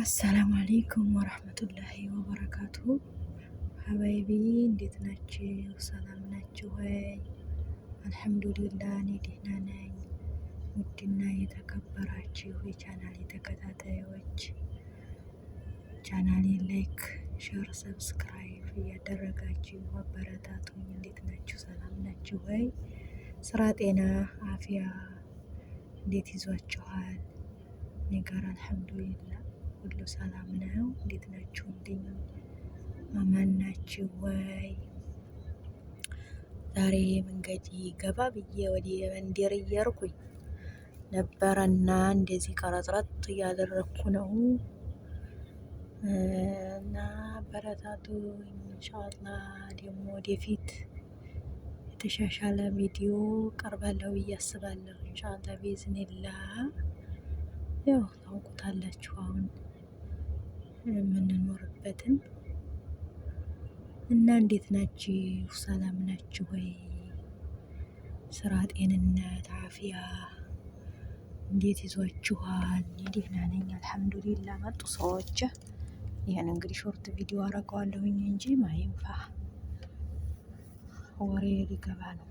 السلام عليكم ورحمة الله وبركاته። حبايبي እንዴት ናችሁ? ሰላም ናችሁ ወይ? الحمد لله እኔ ደህና ነኝ። ውድና የተከበራችሁ የቻናሌ ተከታታዮች ቻናሌን like፣ share፣ subscribe እያደረጋችሁ አበረታቱኝ። እንዴት ናችሁ? ሰላም ናችሁ ወይ? ስራ፣ ጤና፣ አፍያ እንዴት ይዟችኋል? እኔ ጋር الحمد لله ሁሉ ሰላም ነው። እንዴት ናችሁ? እንድኝ አማን ናችሁ ወይ? ዛሬ መንገድ ገባ ብዬ ወደ መንደር እየርኩኝ ነበረና እንደዚህ ቀረጥረጥ እያደረግኩ ነው እና አበረታቱ። إن شاء الله ደግሞ ወደፊት የተሻሻለ ቪዲዮ ቀርባለሁ ብዬ አስባለሁ። إن شاء الله بإذن الله። ያው ታውቁታላችሁ አሁን የምንኖርበትን እና እንዴት ናችሁ? ሰላም ናችሁ ወይ? ስራ፣ ጤንነት፣ አፍያ እንዴት ይዟችኋል? ደህና ነኝ الحمد لله። መጡ ሰዎች። ይህን እንግዲህ short ቪዲዮ አረገዋለሁኝ እንጂ ما ينفع ወሬ ሊገባ ነው።